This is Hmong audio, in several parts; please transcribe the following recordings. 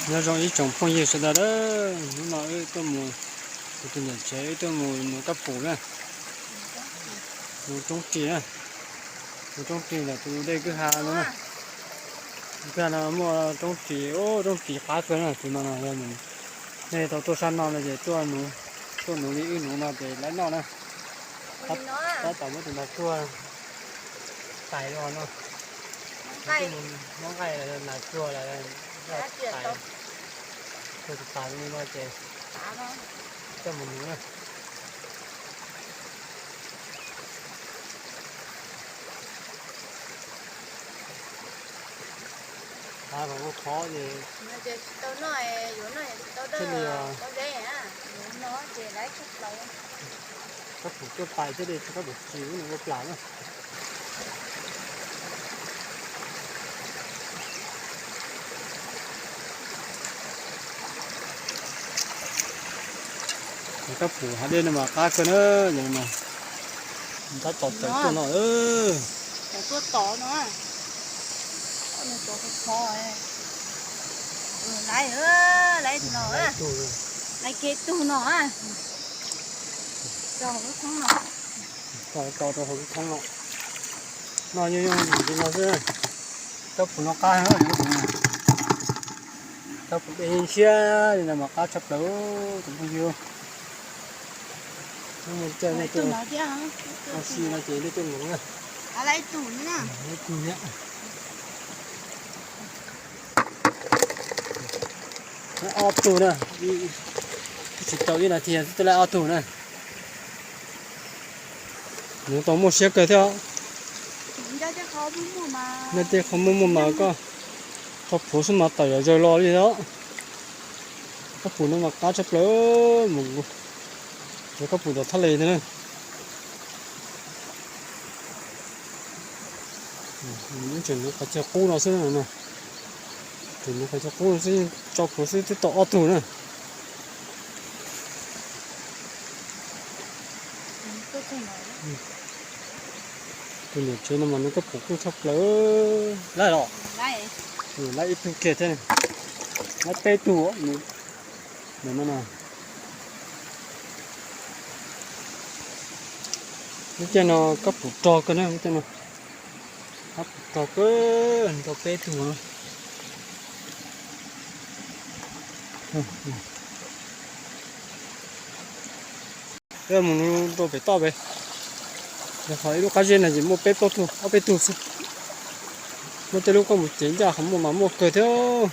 Nyob zoo ib tsoom phooj ywg sawv daws, hnub no wb tuaj mus, kuv tus niam tsev wb tuaj mus nuv kab pum na, nuv roob ris na, nuv roob ris ntawm tus dej kwj ha no na. Kwj ha no muaj roob ris, roob ris qab kawg na, tus no no yog nej tau tuaj sab no no ces tuaj nuv, tuaj nuv li wb nuv no ces lawv noj na. Tab tom muab tus nas tsuag tais los no. Muab nqaij los nas tsuag los tais, tsuag tais li no ces coj mus nuv na. Qab los ua qhov ces tsis tau noj, yuav noj thiaj li kab pum tuaj tais thiaj li kab pum tsis ua plam na. Kab pum hav dej no mas qab kawg na, tab tom tawm tuaj no. Tawm tuaj tod no. Laiv, laiv no, laiv kiag tug no. Tso rau hauv lub thoob no. Tso rau hauv lub thoob no. Noj yooj yooj yim li no xwb. Kab pum no qab heev. Kab pum dej ntshiab li no mas qab tshaj plaws tus phooj ywg. Ua si no ces nej tuaj nuv na. Ob tug na, twb tsis tau ib nas this xwb twb laib ob tug na. Nuv tau muaj siab kawg thiab. Nyob tej qhov muaj muaj mas koj, koj phuav xwb mas tawm yam zaws los li os. Kab pum no mas qab tshaj plaws, mus, cov kab pum tom thaj les thiab na. Tseem nuv qhov chaw qub no xwb no. Tseem nuv qhov chaw qub no xwb, tso phuav xwb twb tau ob tug na. Tus niam tsev no mas nuv kab pum kuj tshaj plaws. Laib los, laib ib tug kiag thiab, laib peb tug. Lub caij no kab pum rog kawg na, lub caij no kab pum rog kawg, tau peb tug. Mus rau pem toj pem, qhov ib lub qab zeb no ces muaj peb plaub tug, ob peb tug xwb. Muaj tej lub koj mus cev ncaj qhov muaj mas muaj kawg thiab.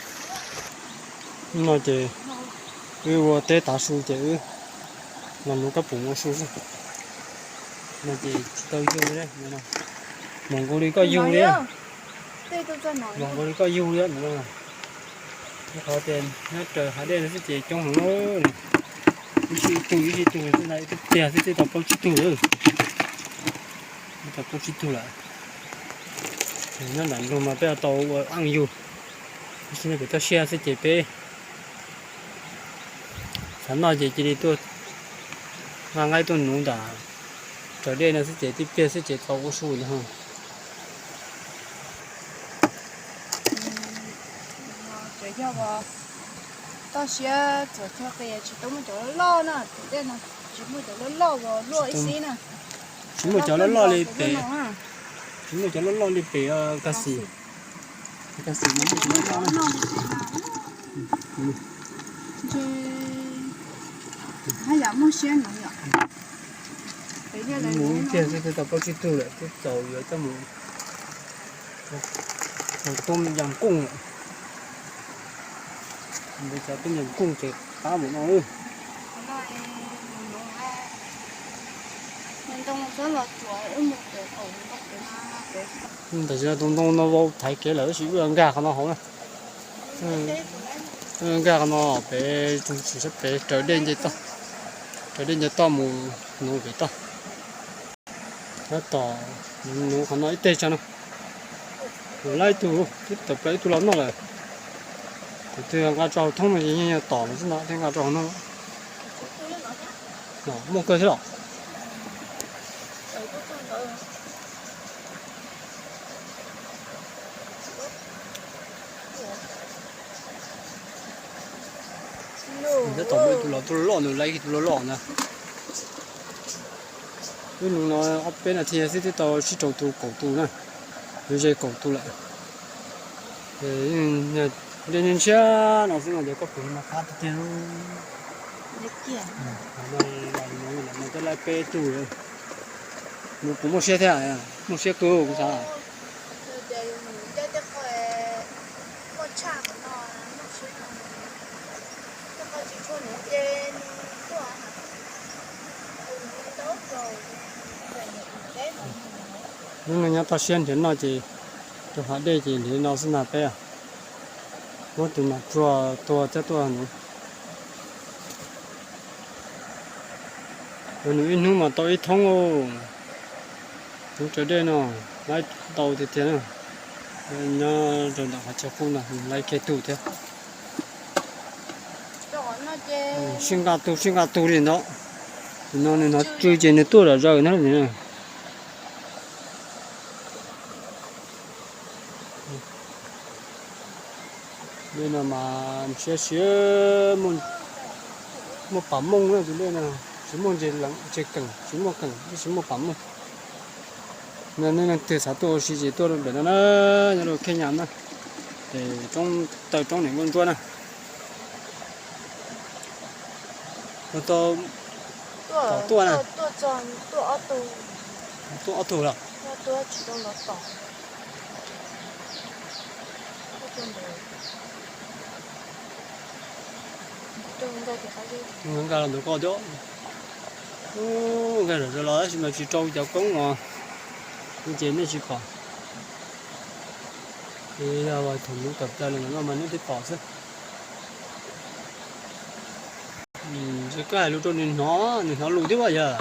No ces wb ua teb tav su ces wb los nuv kab pum ua su xwb. No ces tsis tau yug li, mus nkaus li koj yug li, mus nkaus li koj yug li. Qhov tias nyob raws hav dej no xwb ces coob heev, ib sij ib tug ib sij ib tug xwb na, ib tug tiag xwb twb tau plaub tsib tug lawm. Twb tau plaub tsib tug lawm. Nyob nram nroog mas peb tau ua aj yug, ib sij pem toj siab xwb ces peb xav noj ces cia li tuaj nqa nqaij tuaj nuv ntawm raws dej no xwb ces tib pliag xwb ces tau ua su lawm. Toj siab txuas txog qis tsis tau muaj cov loj loj na, tus dej no tsis muaj cov loj loj uas luaj ib xib na. Tsis muaj cov loj loj li pem, tsis muaj cov loj loj li pem Kas Xis. Kas Xis no muaj cov loj loj. Haj yam muaj siab no yom. Mus ib pliag xwb twb tau plaub tsib tug lawm, twb txaus yuav coj mus ua tub yas kooj lawm. Cov tub yas kooj ces qab mus no. Tam sim no tus ntoo no vau thaiv kev lawm tab sis wb nkag qhov no hauv na. Nkag qhov no pem tsoog tsis sab pem raws dej nce toj, raws dej nce toj mus nuv pem toj. Tab tom nuv qhov no ib teg tso na. Nuv laib ib tug, twb tawm plaws ib tug los noj lawm. Tus twg nqa rau hauv thoob no ces yeej yog tom lawm xwb no thiaj nqa rau hauv no. Muaj kawg thiab los. Tab tom muaj ib tug los tuaj loj loj, nws laib kiag tus loj loj ntag. Lub nus no ob peb nas this xwb twb tau sib rau tus kaum tus na, yuav ze kaum tus lawm. Dej ntshiab ntshiab no xwb mas cov koj pum no qab tiag tiag. Cov laib peb tug, nws kuj muaj siab thiab, muaj siab kawg kuv xav. Hnub no nyob toj siab nrhiav noj ces rau hav dej ces nrhiav no xwb na peb. Muab tus nas tsuag tua thiab tuaj no. Nws ib hnub mas tau ib thoob, hnub raws dej no laib tau tiag tiag na. Nyob rau ntawm hav chaw qub no laib kiag tug thiab. Sib nqa tug sib nqa tug li ntawd. Tus no nws hnov tsw ces nws tuaj zom zaws na. Dej no mas siab siab, muaj pam mooj na tus dej no, tsis muaj ntses keem, tsis muaj keem, tsis muaj pam mooj. Nej leej twg xav tuaj ua si ces tuaj rau ntawm no na, nyob rau Khej Nyas na, es roob taw roob niam nkauj ntsuab na. Ua tau tom tuaj na. Tuaj ob tug los. Nqa los ntawm koj thiab. Nqa zom zaws los tab sis mas tsis rau cov koob os, ces nej tsis pom. Ces yog thaum nws tawm plaws los no mas nej thiaj pom xwb. Koj hais lus rau nws hnov, nws hnov lus thiab yog.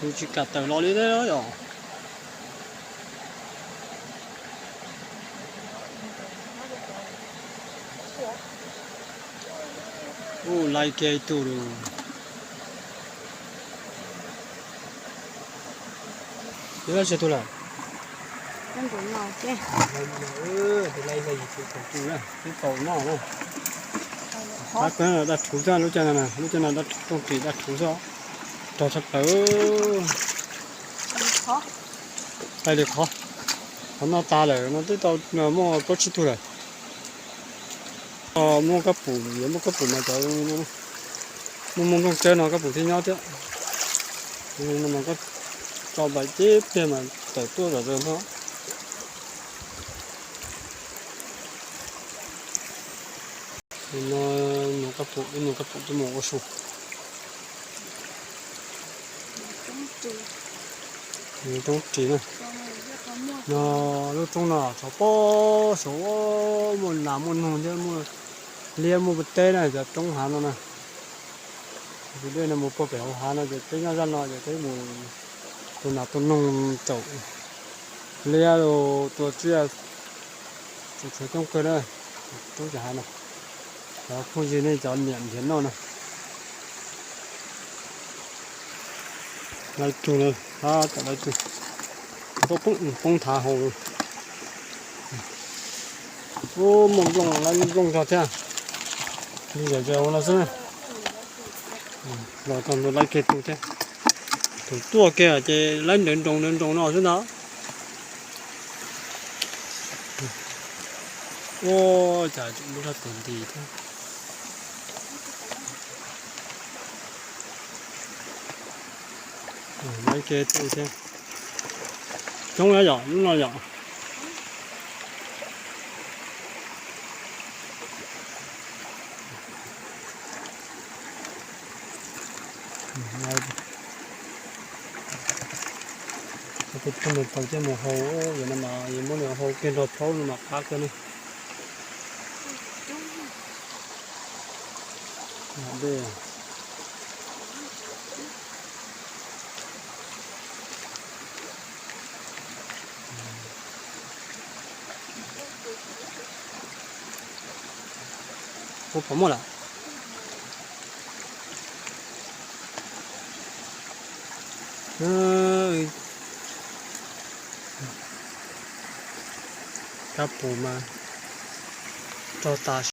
Nws tsis kam tawm los li thiab yom. Ub, laib kiag ib tug lawm. Yuav laib tsis tug lawm? Laib yim tug kaum tug na, twb tau noj na. Dab rhuv xwb lub caij no, lub caij no rooj ris dab rhuv xwb, rog tshaj plaws. Laib li qhov, qhov noj tag lawm no twb tau muaj plaub tsib tug lawm. Muaj kab pum, yuav muaj kab pum mas cov muaj muaj nplooj tsawb no kab pum thiaj nyob thiab. No mas koj tso nplaim tib pliag mas tawm tuaj zom zaws no. No, nug kab pum, ib nug kab pum twb mus ua su. Roob ris na. No, lub roob no txog pob saum muaj nas muaj noog thiab muaj liab muaj teb na, cov roob hav no na. Tus dej no mus puag pem hauv hav no ces peb nyob zaj no ces peb mus tua nas tua noog caum liab los tua tsiaj, txhua coob kawg na, roob cov hav no. Cov phooj ywg nej cov niam nrhiav noj no. Laib tug na, tab tom laib tug. Poob poob thav hauv. Ub, muaj nplooj, laib nplooj zog thiab. Li zom zaws no xwb na. Los txog ntua laib kiag tug thiab. Thaum tuaj kiag ces laib nrawv nroos nrawv nroos no xwb ntag. Ua cas tseem muaj zaj tus nti thiab. Laib kiag tug thiab. Coob na yom, lub no yom. Tus poj niam tau coj mus hau, yog no mas yuav muab nws hau kiag nrog thaub no mas qab kawg ne. Dej. Puas pom muaj lawm? Kab pus mas rog tas